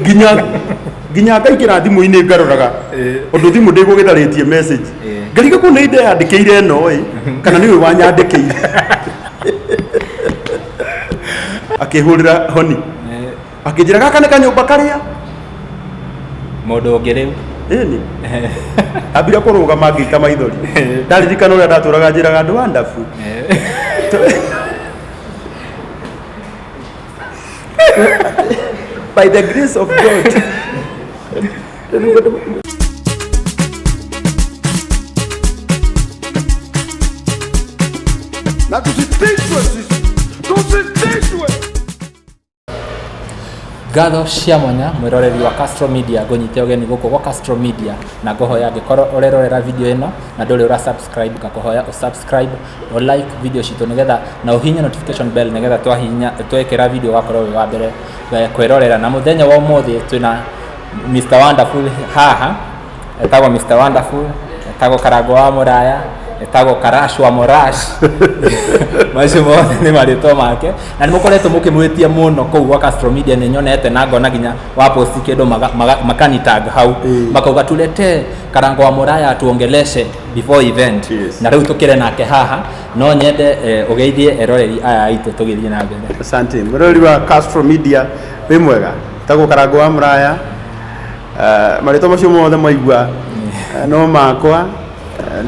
Nginya nginya ngaingĩra thimũ-inĩ ngaroraga ũndũ thimũ ndĩgũgĩtharĩtie message. Ngariga kũ nĩ ndeyandĩkĩire ĩno ĩ kana nĩwe wanyandĩkĩire. Akĩhũrĩra honi akĩnjĩra gaka nĩ kanyũmba karĩa Mũndũ ũngĩ rĩu. Ĩni ambire kũrũgama ngĩita maithori ndaririkana ũrĩa ndatũraga njĩraga andũ wonderful. By the grace of God. Na tusitishwe sisi, tusitishwe. Ngatho cia mwanya mwĩroreri wa Castro Media, ngũnyite ũgeni gũkũ gwa Castro Media na ngũhoya angĩkorwo ũrerorera video ĩno na ndũrĩ ũra subscribe, ngakũhoya ũ subscribe, ũ like video citũ nĩgetha na ũhihinye notification bell nĩgetha twahihinya twekĩra video ũgakorwo wĩ wa mbere kwĩrorera. Na mũthenya wa ũmũthĩ twĩna Mr Wonderful haha, etagwo Mr Wonderful, etagwo Karango wa Mũraya, etagwo Karash wa Morash. Macio mothe nĩ marĩtwa make na nĩ mũkoretwo mũkĩmwĩtia mũno kũu gwa Castro Media. Nĩ nyonete na ngona nginya wa post kĩndũ makanitag hau, makauga tulete Karango wa Mũraya atuongeleshe before event. Na rĩu tũkĩre nake haha, no nyende ũgeithie eroreri aya aitũ tũgĩthiĩ na mbere. Asante. Mũrori wa Castro Media, wĩ mwega? Tagwo Karango wa Mũraya. Marĩtwa macio mothe mwaigua no makwa,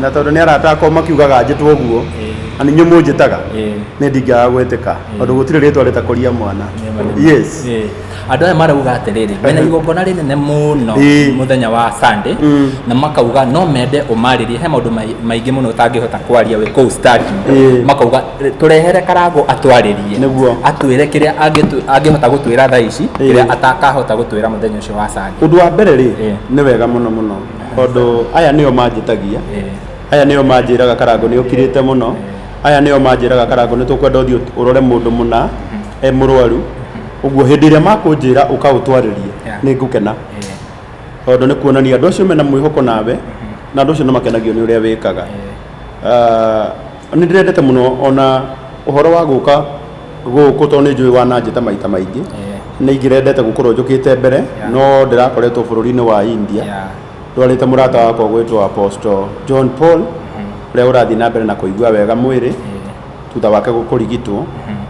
na tondũ nĩ arata akwa makiugaga njĩtwo ũguo na nĩ inyuĩ mũnjĩtaga, nĩ ndingĩaga gwĩtĩka tondũ gũtirĩ rĩtwa rĩtakũria mwana. Yes. Andũ aya marauga atĩrĩrĩ, mena igongona rĩnene mũno mũthenya wa Sunday, na makauga no mende ũmarĩrie. He maũndũ maingĩ mũno ũtangĩhota kwaria wĩ kũu stadium. Makauga tũrehere Karango atwarĩrie. Nĩguo. Atwĩre kĩrĩa angĩhota gũtwĩra thaa ici, kĩrĩa atakahota gũtwĩra mũthenya ũcio wa Sunday. Ũndũ wa mbere rĩ, nĩ wega mũno mũno tondũ aya nĩo manjĩtagia, aya nĩo manjĩraga Karango nĩ ũkirĩte mũno, aya nĩo manjĩraga Karango nĩ tũkwenda ũthiĩ ũrore mũndũ mũna e mũrwaru. Ũguo hĩndĩ ĩrĩa makũnjĩra ũkaũtwarĩrie, nĩ ngũkena tondũ nĩ kuonania andũ acio mena mwĩhoko nawe na andũ acio nĩ makenagio nĩ ũrĩa wĩkaga. Nĩ ndĩrendete mũno ona ũhoro wa gũka gũkũ tondũ nĩ njũĩ wananjĩta maita maingĩ. Nĩ ingĩrendete gũkorwo njũkĩte mbere, no ndĩrakoretwo bũrũri-inĩ wa India ndwarĩte mũrata wakwa gwĩtwo Apostle John Paul, ũrĩa ũrathiĩ na mbere na kũigua wega mwĩrĩ thutha wake kũrigitwo.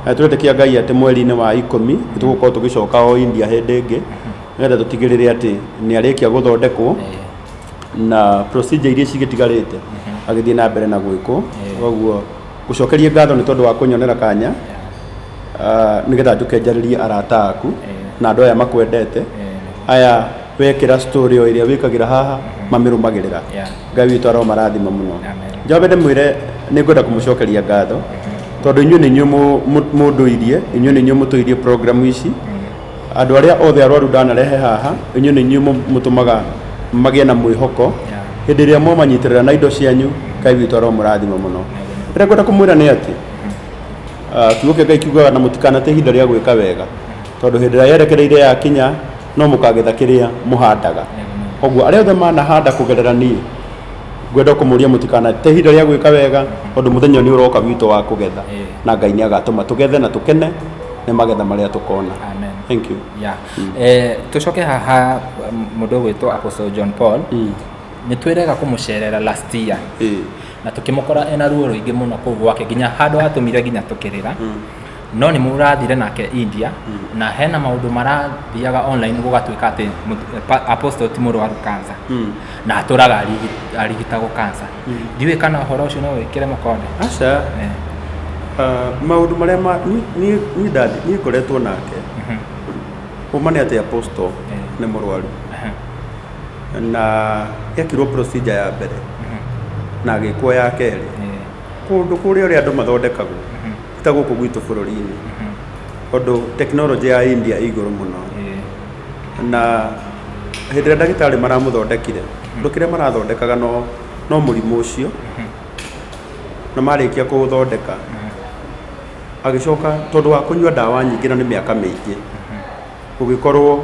Na tũretĩkia Ngai atĩ mweri-inĩ wa 10 nĩ tũgũkorwo tũgĩcoka o India hĩndĩ ĩngĩ nĩgetha tũtigĩrĩre atĩ nĩ arĩkia gũthondekwo na procedure iria cigĩtigarĩte agĩthiĩ na mbere na gwĩkwo. Koguo gũcokerie ngatho nĩ tondũ wa kũnyonera kanya nĩgetha njũke njarĩrie arata aku na andũ aya makwendete, aya wekĩra story o ĩrĩa wĩkagĩra haha mamĩrũmagĩrĩra. Ngai witũ aromarathima mũno. Njambe ndĩmwĩre nĩ ngwenda kũmũcokeria ngatho tondũ inyuĩ nĩ inyuĩ mũndũirie, inyuĩ nĩ inyuĩ mũtũirie program ici. Andũ arĩa othe arwaru ndanarehe haha, inyuĩ nĩ inyuĩ mũtũmaga magĩe na mwĩhoko hĩndĩ ĩrĩa mwamanyitĩrĩra na indo cianyu. Ngai witũ aromũrathima mũno. Kĩrĩa ngwenda kũmwĩra nĩ atĩ kiugo kĩa Ngai kiugaga na mũtikanate ihinda rĩa gwĩka wega, tondũ hĩndĩ ĩrĩa yerekereire yakinya no mũkagetha kĩrĩa mũhandaga. Koguo arĩa othe manahanda kũgerera niĩ, ngwenda kũmũria mũtikanate ihinda rĩa gwĩka wega, tondũ mũthenya nĩ ũroka witũ wa kũgetha, na Ngai nĩ agatũma tũgethe na tũkene nĩ magetha marĩa tũkona. Amen. Thank you. Yeah. Tũcoke haha mũndũ ũgwĩtwo Apostle John Paul, nĩ twĩrega kũmũcerera last year na tũkĩmũkora ena ruo rũingĩ mũno kũu gwake, nginya handũ hatũmire nginya tũkĩrĩra. No nĩ mũrathire nake India na hena maũndũ marathiaga online gũgatuĩka atĩ Apostle ti mũrwaru cancer na atũraga arigitagwo cancer. Ndiũĩ kana ũhoro ũcio no wĩkĩre mũkonde. Aca. Maũndũ marĩa ma niĩ niĩ ngoretwo nake, ũma nĩ atĩ Apostle nĩ mũrwaru na ekirwo procedure ya mbere na agĩkwo ya kerĩ. Kũndũ kũrĩa ũrĩa andũ mathondekagwo ta gũkũ gwitũ bũrũri-inĩ, tondũ tekinoronjĩ ya India ĩ igũrũ mũno, na hĩndĩ ĩrĩa ndagĩtarĩ maramũthondekire, ũndũ kĩrĩa marathondekaga no mũrimũ ũcio, na marĩkia kũũthondeka agĩcoka tondũ wa kũnyua ndawa nyingĩ na nĩ mĩaka mĩingĩ, gũgĩkorwo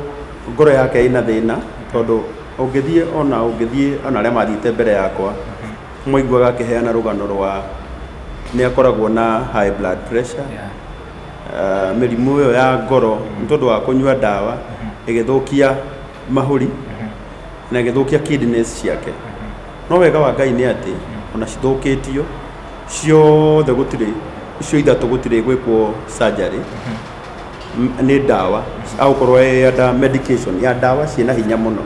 ngoro yake ĩna thĩna, tondũ ũngĩthiĩ ona ũngĩthiĩ ona arĩa mathiĩte mbere yakwa mwaiguaga akĩheana rũgano rwa nĩ akoragwo na high blood pressure, mĩrimũ ĩyo ya ngoro nĩ tondũ wa kũnyua ndawa. Ĩgĩthũkia mahũri na ĩgĩthũkia kidneys ciake. No wega wa Ngai nĩ atĩ ona cithũkĩtio ciothe, gũtirĩ icio ithatũ gũtirĩ gwĩkwo surgery. Nĩ ndawa agũkorwo e under medication ya ndawa ciĩna hinya mũno.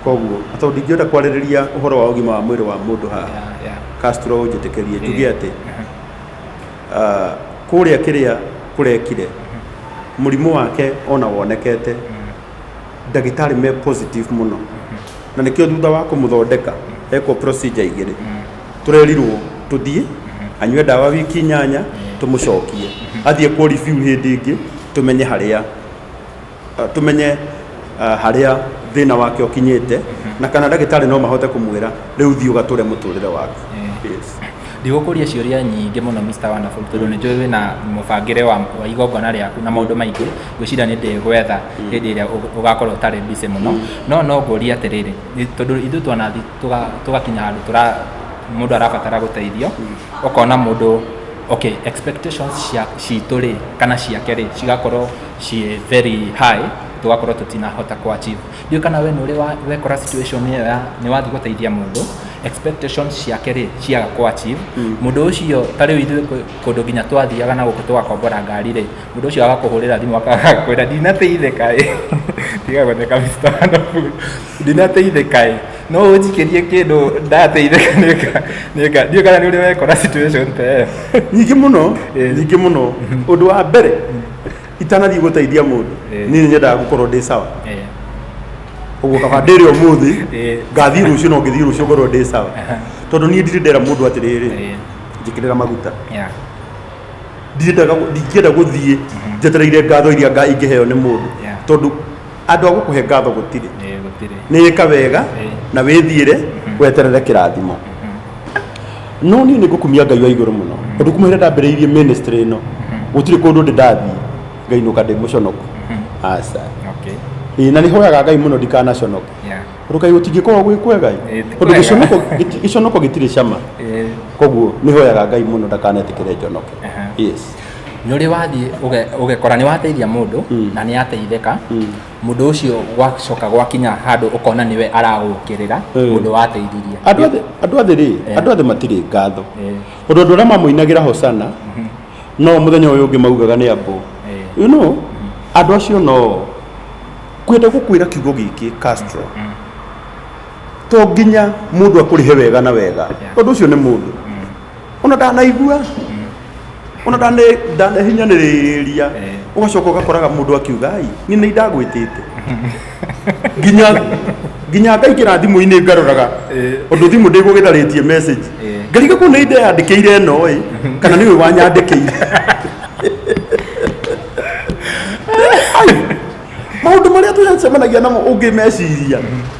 Koguo tondũ ndingĩenda kwarĩrĩria ũhoro wa ũgima wa mwĩrĩ wa mũndũ haha, Castro, ũnjĩtĩkĩrie njuge atĩ kũrĩa kĩrĩa kũrekire mũrimũ wake ona wonekete, ndagĩtarĩ me positive mũno, na nĩkĩo thutha wa kũmũthondeka ekwo procedure igĩrĩ, tũrerirwo tũthiĩ anyue ndawa wiki 8, tũmũcokie athiĩ kwo review hĩndĩ ĩngĩ, tũmenye harĩa tũmenye harĩa thĩna wake ũkinyĩte, na kana ndagĩtarĩ no mahote kũmwĩra rĩu thiĩ ũgatũre mũtũrĩre waku. Yes. Ndigũkũria ciũria nyingĩ mũno, Mr. Wonderful, tondũ nĩ njũĩ wĩna mũbangĩre wa igongona rĩaku na maũndũ maingĩ. Ngwĩciria nĩ ndĩgwetha hĩndĩ ĩrĩa ũgakorwo ũtarĩ busy mũno. No ngũrie atĩrĩrĩ, tondũ ithuĩ twanathi tũgakinya handũ tũra mũndũ arabatara gũteithio, ũkona mũndũ, okay, expectations cia citũ rĩ kana ciake rĩ cigakorwo ciĩ very high, tũgakorwo tũtinahota kũ achieve. Ndiũĩ kana we nĩ ũrĩ wekora situation ĩyo ya nĩ wathiĩ gũteithia mũndũ, expectations ciake rĩ ciaga kũ achieve mũndũ ũcio. Ta rĩu ithuĩ kũndũ nginya twathiaga na gũkũ tũgakombora ngari rĩ, mũndũ ũcio agakũhũrĩra thimũ akakwĩra, "Ndinateithĩka ĩ." Tiga gũtheka, Mr. Wonderful. "Ndinateithĩka ĩ, no ũnjikĩrie kĩndũ ndateithĩka nĩka." Ndiũĩ kana nĩ ũrĩ wekora situation ta ĩyo. Nyingĩ mũno. Nyingĩ mũno. Ũndũ wa mbere, itanathiĩ gũteithia mũndũ, niĩ nĩ nyendaga gũkorwo ndĩ sawa. Ũguo kaba ndĩrĩ ũmũthĩ, ngathiĩ rũciũ, no ngĩthiĩ rũciũ ngorwo ndĩ sawa, tondũ niĩ ndirĩ ndera mũndũ atĩrĩrĩ, "Njĩkĩrĩra maguta." Ndingĩenda gũthiĩ njetereire ngatho iria ingĩheo nĩ mũndũ, tondũ andũ a gũkũhe ngatho gũtirĩ. Gũtirĩ. Nĩ ĩka wega na wĩthiĩre weterere kĩrathimo. No niĩ nĩ ngũkumia Ngai wa igũrũ mũno, tondũ kuma rĩrĩa ndambĩrĩirie ministry ĩno, gũtirĩ kũndũ ndĩ ndathiĩ ngainũka ndĩ mũconoku, aca. Ĩĩ, na nĩ hoyaga Ngai mũno ndikanaconoke, tondũ kaĩ gũtingĩkorwo gwĩ kwega ĩ? Ti Tondũ kwega. gĩconoko gĩtirĩ cama. Koguo nĩ hoyaga Ngai mũno ndakanetĩkĩre njonoke. Yes. Nĩ ũrĩ wathiĩ ũgekora nĩ wateithia mũndũ na nĩ ateithĩka, mũndũ ũcio gwacoka gwakinya handũ ũkona nĩwe aragũkĩrĩra, mũndũ wateithirie? Andũ othe rĩ, andũ othe matirĩ ngatho, tondũ andũ arĩa mamũinagĩra hosana no mũthenya ũyũ ũngĩ maugaga nĩ ambũ. Andũ acio no kwenda gũkwĩra kiugo gĩkĩ, Castro, to nginya mũndũ akũrĩhe wega na wega. Ũndũ ũcio nĩ mũndũ ona ndanaigua, ona ndanehinyanĩrĩria. Ũgacoka ũgakoraga mũndũ akiuga, "Ai, niĩ nĩ ndagwĩtĩte." Nginya ngaingĩra thimũ-inĩ ngaroraga ũndũ thimũ ndĩgũgĩtharĩtie message, ngariga kũ nĩ ndeyandĩkĩire ĩno ĩ kana nĩwe wanyandĩkĩire. Ai, maũndũ marĩa tũcemanagia namo ũngĩmeciria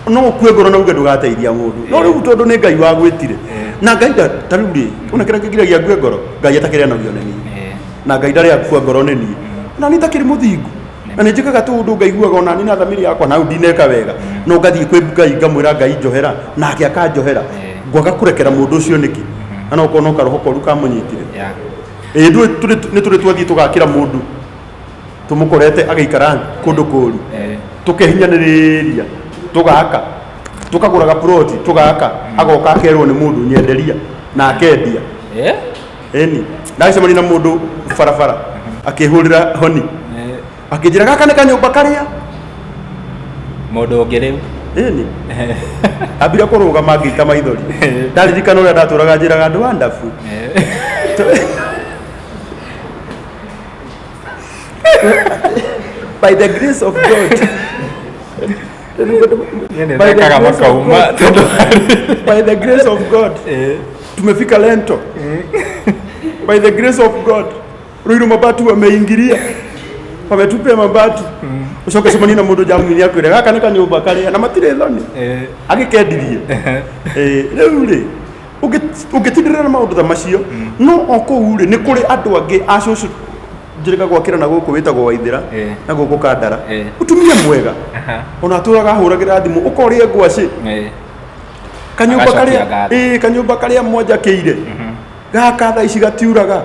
no ũkue ngoro na uge ndũgateithia mũndũ. No rĩu tondũ nĩ Ngai wagwĩtire na Ngai ta rĩu rĩ, ona kĩrĩa kĩgiragia ngue ngoro, Ngai atakĩrĩ anogio nĩ niĩ, na Ngai ndarĩ akua ngoro nĩ niĩ, na niĩ takĩrĩ mũthingu na nĩ njĩkaga tũũndũ ngaiguaga ona niĩ na thamiri yakwa na hau ndineka wega, no ngathiĩ kwĩ Ngai ngamwĩra, "Ngai, njohera," nake akanjohera. Ngwaga kũrekera mũndũ ũcio nĩkĩ? Na no ũkorwo no karoho koru kamũnyitire. Ĩĩ, nĩ tũrĩ twathiĩ tũgakĩra mũndũ tũmũkorete agĩikara kũndũ kũru, tũkehinyanĩrĩria, tũgaka, tũkagũraga ploti, tũgaka, agoka akerwo nĩ mũndũ, "Nyenderia," na akendia. Ĩni ndagĩcemania na mũndũ barabara akĩhũrĩra honi, akĩnjĩra, "Gaka nĩ kanyũmba karĩa." Mũndũ ũngĩ rĩu. Ĩni ambire kũrũgama ngĩita maithori ndaririkana ũrĩa ndatũraga njĩraga andũ a ndabu. By the grace of God. Niĩ By the nĩ thekaga grace of makauma God. tondũ By the grace of God tumefika lento. By the grace of God Ruiru mabati wameingilia, wametupia mabati. Ucoke cemanie na mũndũ njamu-inĩ akwĩre, "Gaka nĩ kanyũmba karĩa," na matirĩ thoni, agĩkendirie. Rĩu rĩ, ũngĩtindirĩra na maũndũ ta macio, no o kũu rĩ, nĩ kũrĩ andũ angĩ a cũcũ njĩrĩga gwakĩra na gũkũ wĩtagwo Waithĩra, na gũkũ Kandara, mũtumia mwega, ona atũraga ahũragĩra thimũ, ũkorĩe ngwacĩ kanyũmba Agacokia karĩa ngatho. Ĩĩ, kanyũmba karĩa mwanjakĩire gaka thaa ici gatiuraga,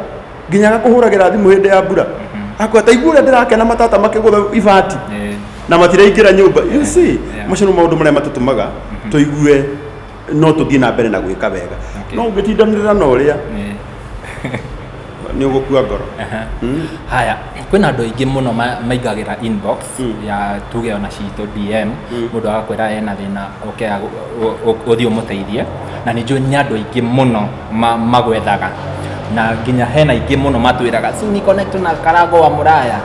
nginya gakũhũragĩra thimũ hĩndĩ ya mbura, akwa, "Ta igua ũrĩa ndĩrakena matata makĩgũtha ibati." Na matiraingĩra nyũmba, you see. Yeah. Macio nĩ maũndũ marĩa matũtũmaga tũigue no tũthiĩ na mbere na gwĩka wega. Okay. No ũngĩtindanĩrĩra na ũrĩa nĩ ũgũkua ngoro. Haya, kwĩna andũ aingĩ mũno maingagĩra inbox ya tuge ona citũ DM, mũndũ agakwĩra ena thĩna, ũke ũthiĩ ũmũteithie, na nĩ njũĩ nĩ andũ aingĩ mũno magwethaga, na nginya hena aingĩ mũno matwĩraga suni connect na Karango wa Mũraya.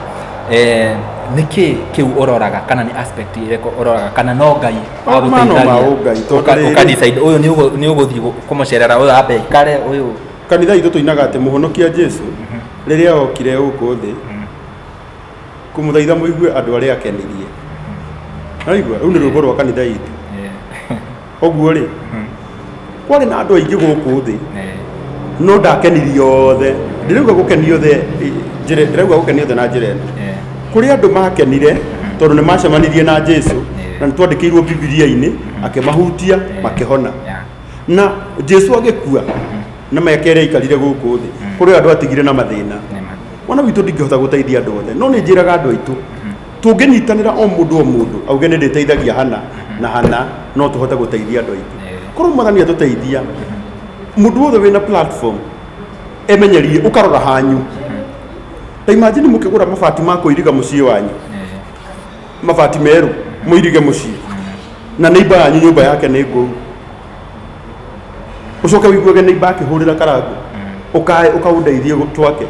Nĩkĩ kĩu ũroraga, kana nĩ aspect ĩrĩkũ ũroraga, kana no Ngai Maũndũ maya no ma ũngai, tondũ rĩrĩ- ũka decide ũyũ nĩ ũgũthiĩ kũmũcerera, ũyũ ambe aikare ũyũ? Kanitha itũ tũinaga atĩ mũhonokia Jesu rĩrĩa okire gũkũ thĩ kũmũthaitha mũigue andũ arĩa akenirie. Naigua rĩu nĩ rwĩmbo rwa kanitha itũ. Ũguo rĩ, kwarĩ na andũ aingĩ gũkũ thĩ, no ndakenirie othe. Ndĩrauga gũkenio othe, ndĩrauga gũkenio othe na njĩra ĩno: kũrĩ andũ makenire tondũ nĩ macemanirie na Jesu, na nĩ twandĩkĩirwo Bibilia-inĩ akĩmahutia makĩhona. Na Jesu agĩkua na mĩaka ĩrĩa aikarire gũkũ thĩ, kũrĩ andũ atigire na mathĩna. Mwana witũ, ndingĩhota gũteithia andũ othe, no nĩ njĩraga andũ aitũ tũngĩnyitanĩra, o mũndũ o mũndũ auge nĩ ndĩteithagia hana na hana, no tũhote gũteithia andũ aitũ. Korwo Mwathani atũteithia, mũndũ wothe wĩna platform emenyerie ũkarora hanyu. Ta imagine mũkĩgũra mabati ma kũiriga mũciĩ wanyu, mabati merũ mũirige mũciĩ, na neighbor yanyu nyũmba yake nĩ ngũu, ũcoke wĩiguage neighbor akĩhũrĩra Karango, ũkae ũkaũndeithie twake.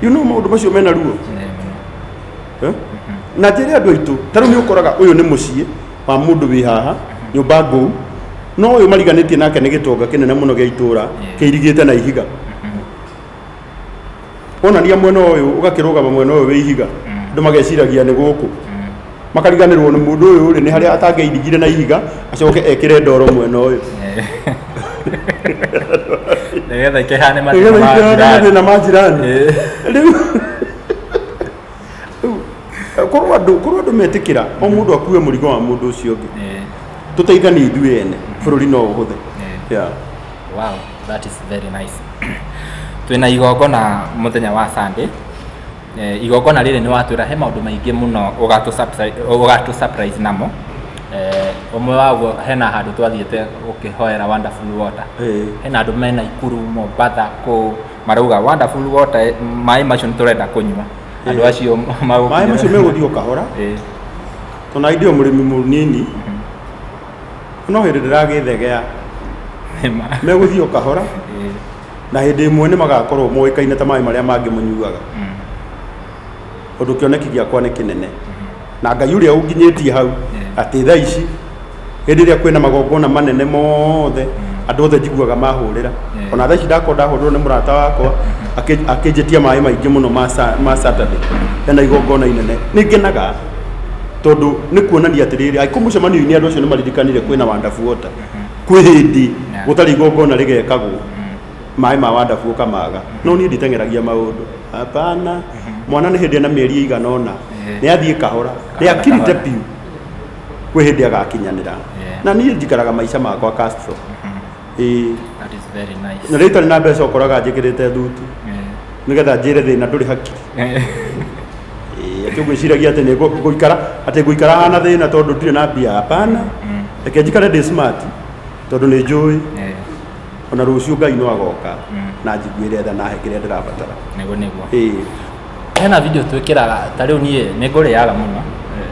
You know maũndũ macio mena ruo. Eh? Na njĩre andũ aitũ, ta rĩu nĩ ũkoraga ũyũ nĩ mũciĩ wa mũndũ wĩ haha nyũmba ngũu, no ũyũ mariganĩtie nake nĩ gĩtonga kĩnene mũno gĩa itũũra kĩirigĩte na ihiga. Wonania mwena ũyũ, ũgakĩrũgama mwena ũyũ wĩ ihiga, andũ mageciragia nĩ gũkũ, makariganĩrwo nĩ mũndũ ũyũ rĩ, nĩ harĩa atangĩirigire na ihiga acoke ekĩre ndoro mwena ũyũ. Nĩgetha ikĩhane mathĩna nĩgetha ma ikĩhane jirani. Mathĩna ma jirani. Rĩu korwo andũ metĩkĩra o mũndũ akue mũrigo wa mũndũ ũcio ũngĩ, tũteithanie ithuĩ ene, bũrũri no ũhũthe. Yeah. Wow, that is very nice. Twĩna igongona mũthenya wa Sunday. Igongona rĩrĩ nĩ watwĩra he maũndũ maingĩ mũno ũgatũ surprise namo. Ũmwe waguo, hena handũ twathiĩte gũkĩhoera Wonderful Water. Hena andũ mena Ikuru, Mombatha, kũ marauga Wonderful Water, maĩ macio nĩ tũrenda kũnyua. Andũ acio maĩ macio megũthiĩ o kahora, tondũ na ndĩ o mũrĩmi mũnini, no hĩndĩ ndĩragĩthegea. Megũthiĩ o kahora, na hĩndĩ ĩmwe nĩ magakorwo moĩkaine ta maĩ marĩa mangĩ mũnyuaga, ũndũ kĩoneki gĩakwa nĩ kĩnene, na Ngai ũrĩa ũnginyĩtie hau atĩ thaa ici hĩndĩ ĩrĩa kwĩna magongona manene mothe, andũ othe njiguaga mahũrĩra. Ona thaa ici ndakorwo ndahũrĩrwo nĩ mũrata wakwa akĩnjĩtia maĩ maingĩ mũno ma Saturday, hena igongona inene. Nĩ ngenaga tondũ nĩ kuonania atĩrĩrĩ, angĩkorwo mũcemanio-inĩ andũ acio nĩ maririkanire kwĩna Wonderful Water, kwĩ hĩndĩ gũtarĩ igongona rĩgekagwo maĩ ma Wonderful ũkamaga. No niĩ nditeng'eragia maũndũ, hapana. Mwana nĩ hĩndĩ ena mĩeri ĩigana ũna, nĩ athiĩ kahora, nĩ akirite Kahora. Piũ kwĩ hĩndĩ agakinyanĩra. Na niĩ njikaraga maica makwa Castro, ĩĩ. That is very nice. Na rĩu itarĩ na mbeca, ũkoraga njĩkĩrĩte thuti nĩgetha njĩre thĩna ndũrĩ hakiri. Ĩĩ, atĩ ũgwĩciragia atĩ nĩ ngũikara, atĩ ngũikara hana thĩna tondũ ndirĩ na mbia, hapana. Reke njikare ndĩ smart tondũ nĩ njũĩ ona rũciũ Ngai no agoka na njiguĩre tha na he kĩrĩa ndĩrabatara. Nĩguo, nĩguo. Ĩĩ. Hena video twĩkĩraga, ta rĩu niĩ nĩ ngũrĩaga mũno.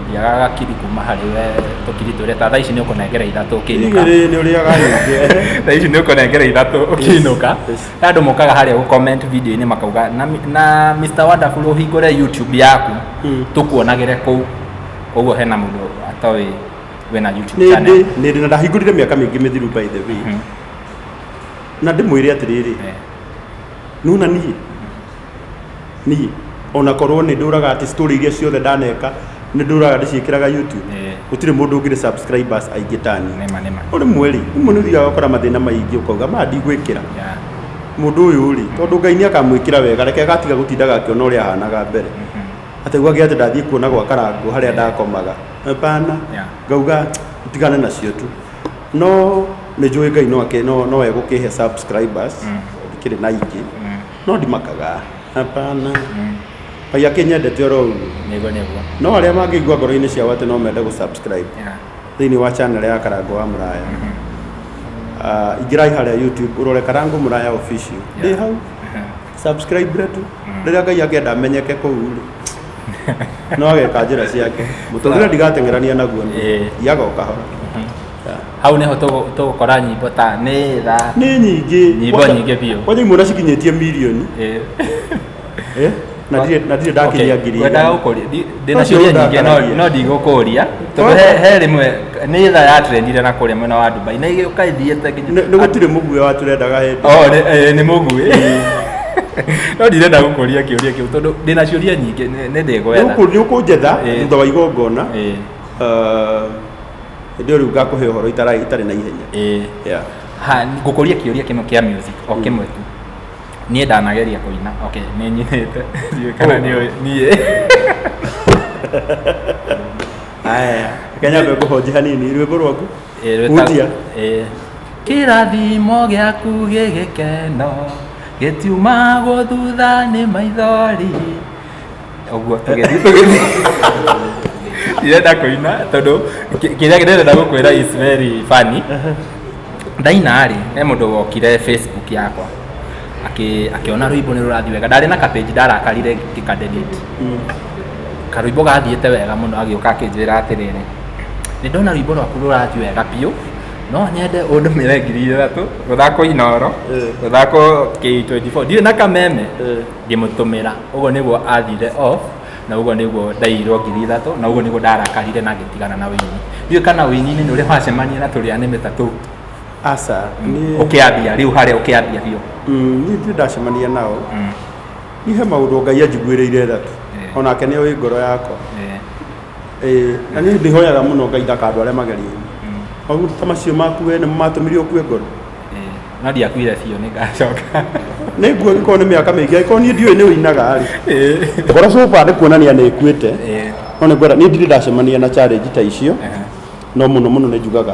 Ndiagaga gakiri kuma harĩ we, tũkiri twĩrĩ. Ta thaa ici nĩ ũkũnengera ithatũ ũkĩinũka. Igĩrĩ nĩ ũrĩaga nyingĩ. Thaa ici nĩ ũkũnengera ithatũ ũkĩinũka. He andũ mokaga harĩa gũ comment video-inĩ makauga na Mr Wonderful ũhingũre YouTube yaku tũkuonagĩre kũu. Koguo hena mũndũ atoĩ wĩna YouTube nĩ channel. ndĩ nĩ ndĩ na ndahingũrire mĩaka mĩingĩ mĩthiru, by the way. Na ndĩmwĩre atĩrĩrĩ, nona niĩ ona korwo nĩ ndũraga atĩ story iria ciothe ndaneka nĩ ndũraga ndĩciĩkĩraga YouTube, gũtirĩ mũndũ ũngĩrĩ subscribers aingĩ ta niĩ. Nĩma, nĩma. No rĩmwe rĩ, rĩmwe nĩ ũthiaga ũgakora mathĩna maingĩ, ũkauga ma ndigwĩkĩra mũndũ ũyũ rĩ, tondũ Ngai nĩ akamwĩkĩra wega, reke agatiga gũtindaga akĩona ũrĩa ahanaga mbere, atĩ gwake atĩ ndathiĩ kuona gwa Karangũ harĩa ndakomaga, hapana. Ngauga tigane nacio tu, no nĩ njũĩ Ngai no ake no egũkĩhe subscribers, ndikĩrĩ na ingĩ, no ndimakaga, hapana. Ngai akĩnyendete oro ũguo. Nĩguo nĩguo. No arĩa mangĩigua ngoro-inĩ ciao atĩ no mende gũ subscribe Yeah. thĩinĩ wa channel ya Karango wa Mũraya. Ah, ingĩrai harĩa YouTube ũrore Karango Mũraya official. Ndĩ Yeah. hau. Subscribe retu. Rĩrĩa Ngai akenda menyeke kũu rĩ. No ageka njĩra ciake. Mũtũrĩre ndigateng'erania naguo niĩ. Ĩĩ. Thiaga o kahora. Yeah. Hau nĩho tũgũkora nyĩmbo ta nĩ tha. Nĩ nyingĩ. Nyĩmbo nyingĩ biũ. Kwanja imwe na cikinyĩtie mirioni. Ĩĩ. Eh? Na ndirĩ ndakinyia ngiri Ngwendaga igana. gũkũria ndĩna Ũcio ciũria nyingĩ no ũndakaragia. no ndigũkũria tondũ he rĩmwe nĩ tha yatrendire na kũrĩa mwena wa Dubai na ĩgĩũka ĩthiĩte nginya Nĩ gũtirĩ mũguĩ wa tũrendaga hĩndĩ. Oh, nĩ mũguĩ. No ndirenda gũkũria kĩũria kĩu tondũ ndĩna ciũria nyingĩ nĩ ndĩgwetha. Nĩ ũkũnjetha Ĩĩ. thutha wa igongona. Ĩĩ. Hĩndĩ ĩyo rĩu ngakũhe ũhoro itarĩ na ihenya. Ĩĩ. Yeah. Ha, ngũkũria kĩũria kĩmwe kĩa music o kĩmwe tu. Niĩ ndanageria kũina. Okay, nĩ nyinĩte. Ndiũĩ kana nĩ ũĩ niĩ. Aya, reke nyambe ngũhonje hanini rwĩmbo rwaku. Ĩĩ, rwĩtagwo- Hutia. Ĩĩ. Kĩrathimo gĩaku gĩgĩkeno gĩtiumagwo thutha nĩ maithori. Ũguo tũgĩthiĩ tũgĩthiĩ. Ndirenda kũina tondũ kĩrĩa ndĩrenda gũkwĩra is very funny. Ndaina rĩ, he mũndũ wokire Facebook yakwa akĩona rwĩmbo nĩ rũrathiĩ wega. Ndarĩ na kapage ndarakarire ngĩka delete. Karwĩmbo gathiĩte wega mũno agĩũka akĩnjĩra atĩrĩrĩ, nĩ ndona rwĩmbo rwaku rũrathiĩ wega biũ, no nyende ũndũmĩre 3,000 rũthakwo Inooro, rũthakwo K24, ndirĩ na kameme, ngĩmũtũmĩra. Ũguo nĩguo athire off na ũguo nĩguo ndaiyirwo 3,000 na ũguo nĩguo ndarakarire na ngĩtigana na wĩini. Ndiũĩ kana wĩini-inĩ nĩ ũrĩ wacemania na tũrĩa nĩmĩ ta tũu. Aca, niĩ Ũkĩambia rĩu harĩa ũkĩambia biũ. Niĩ ndirĩ ndacemania nao. Niĩ he maũndũ Ngai anjiguĩrĩire tha tu. Onake nĩ oĩ ngoro yakwa. Ĩĩ, na niĩ ndĩhoyaga mũno Ngai ndakandware magerio-inĩ. Maũndũ ta macio maku we nĩmo matũmire ũkue ngoro. No ndiakuire biũ nĩ ngacoka. Nĩ nguo ĩngĩkorwo nĩ mĩaka mĩingĩ angĩkorwo niĩ ndiũĩ nĩ ũinaga rĩ. Ngoro so far nĩ kuonania nĩ ĩkuĩte. No nĩ ngwenda niĩ ndirĩ ndacemania na challenge ta icio. No mũno mũno nĩ njugaga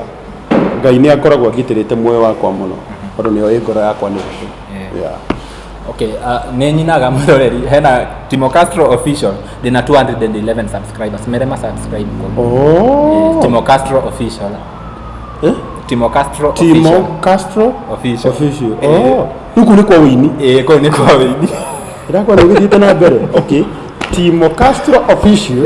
Ngai nĩ akoragwo angitĩrĩte muoyo wakwa mũno tondũ nĩ oĩ ngoro yakwa nĩ ĩrĩkũ. Yeah. Okay, nĩ nyinaga mwĩroreri hena Timo Castro official ndĩna 211 subscribers mere ma subscribe kũu. Oh. Timo Castro official. Eh? Timo Castro Timo official. Castro Official. Official. Ĩĩ. Oh. Rĩu kũu nĩ kwa wĩini. Ĩĩ, kũu nĩ kwa wĩini. Ndĩrakuona ũgĩthiĩte na mbere. Okay. Timo Castro official.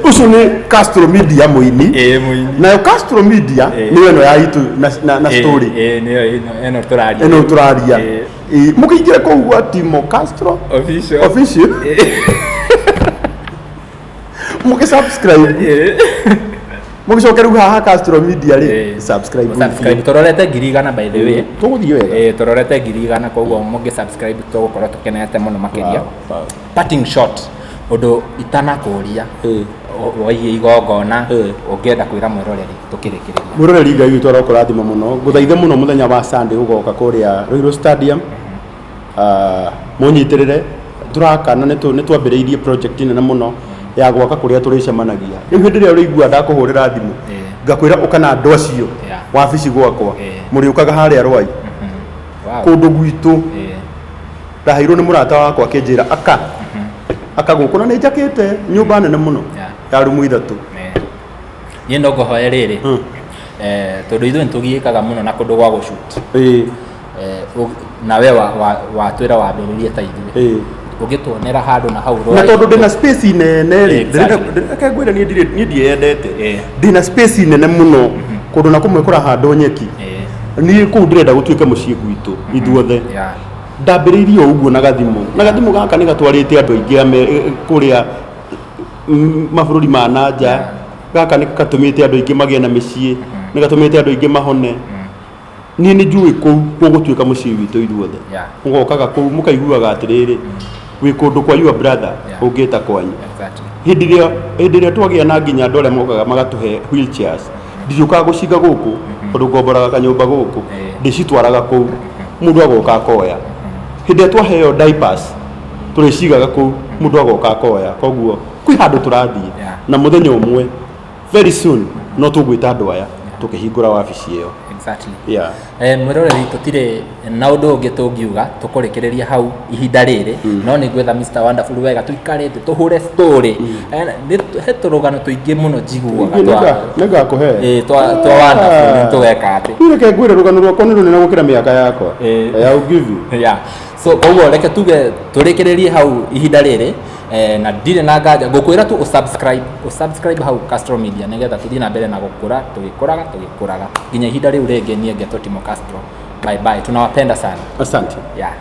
Ũcio nĩ Castro Media mũini. Ĩĩ, mũini. Nayo Castro Media Ĩĩ. nĩyo ĩno ya itu na story. Ĩĩ, nĩyo ĩno tũraria. Ĩno tũraria. Ĩĩ. Ĩĩ, mũkĩingĩre kũu gwa Timo Castro Official. official. Mũgĩ subscribe. Ĩĩ. Mũgĩcoke rĩu haha Castro Media rĩ Ĩĩ. subscribe. Subscribe tũrorete 100,000 by the way. Tũgũthiĩ wega. Ĩĩ, tũrorete 100,000 koguo mũngĩ subscribe tũgũkorwo tũkenete mũno makĩria. Wow, wow. Parting shot ũndũ itanakũria Ĩĩ. waigie igongona Ĩĩ. ũngĩenda kwĩra mwĩroreri tũkĩrĩkĩrĩria. Mwĩroreri Ngai witũ arokũrathima mũno. Ngũthaithe mũno mũthenya wa Sunday ũgoka kũrĩa Ruiru Stadium. Mũnyitĩrĩre tũrakana nĩ twambĩrĩirie project nene mũno ya gwaka kũrĩa tũrĩcemanagia. Rĩu hĩndĩ ĩrĩa ũrĩigua ndakũhũrĩra thimũ ngakwĩra ũka na andũ acio Yeah. wabici gwakwa Ĩĩ. mũrĩũkaga harĩa Rwai Wow. kũndũ gwitũ Ĩĩ. ndaheirwo nĩ mũrata wakwa akĩnjĩra aka gũkũ na nĩ njakĩte nyũmba nene mũno Yeah. ya rumu ithatũ. Niĩ no ngũhoe rĩrĩ tondũ ithuĩ nĩtũgiĩkaga mũno na kũndũ gwa gũshoot. Ĩĩ. Nawe watwĩra wambĩrĩrie ta ithuĩ. Ĩĩ. Ũngĩtuonera handũ na hau Na Rwai. tondũ ndĩna space nene rĩ, Exactly. reke ngwĩre niĩ ndirĩ niĩ ndiĩyendete. Ĩĩ. Ndĩna space nene mũno kũndũ na kũmwe kũrahandwo nyeki. Niĩ kũu ndĩrenda gũtuĩke mũciĩ gwitũ ithuothe. Yeah. Ndambĩrĩirie o ũguo na gathimũ. Na gathimũ gaka nĩ gatwarĩte andũ aingĩ kũrĩa mabũrũri ma na nja. Gaka nĩ gatũmĩte andũ aingĩ magĩe na mĩciĩ, nĩ gatũmĩte andũ aingĩ mahone. Niĩ nĩ njũĩ kũu gũgũtuĩka mũciĩ witũ ithuothe. Yeah. Mũgokaga kũu mũkaiguaga atĩrĩrĩ wĩ kũndũ kwa your brother Yeah. ũngĩta kwanyu. Exactly. Hĩndĩ ĩrĩa twagĩa na nginya andũ arĩa mokaga magatũhe wheelchairs ndiũkaga gũciga gũkũ tondũ ngomboraga kanyũmba gũkũ ndĩcitwaraga kũu mũndũ agoka akoya. Hĩndĩ ĩrĩa twaheo diapers tũrĩcigaga kũu mũndũ agoka akoya. Koguo kwĩ handũ tũrathiĩ Yeah. na mũthenya ũmwe very soon no tũgwĩta andũ aya tũkĩhingũra wabici ĩyo. Exactly. Yeah. Mwĩroreri, tũtirĩ na ũndũ ũngĩ tũngiuga, tũkũrĩkĩrĩria hau ihinda rĩrĩ, no nĩ ngwetha Mr Wonderful wega, tũikare thĩ tũhũre story. He tũrũgano tũingĩ mũno njiguaga Nĩngakũhe. Twa Wonderful, nĩ tũgeka atĩ Niĩ reke ngwĩre, rũgano rwakwa nĩ rũnene gũkĩra mĩaka yakwa. I will give you. Yeah. So koguo reke tuge tũrĩkĩrĩrie hau ihinda rĩrĩ, na ndirĩ na nganja, ngũkwĩra tu ũsubscribe hau Castro Media nĩgetha tũthiĩ na mbere na gũkũra, tũgĩkũraga tũgĩkũraga nginya ihinda rĩu rĩngĩ. Niĩ ngetwo Timo Castro. Bye bye, tunawapenda sana. Asante. Yeah.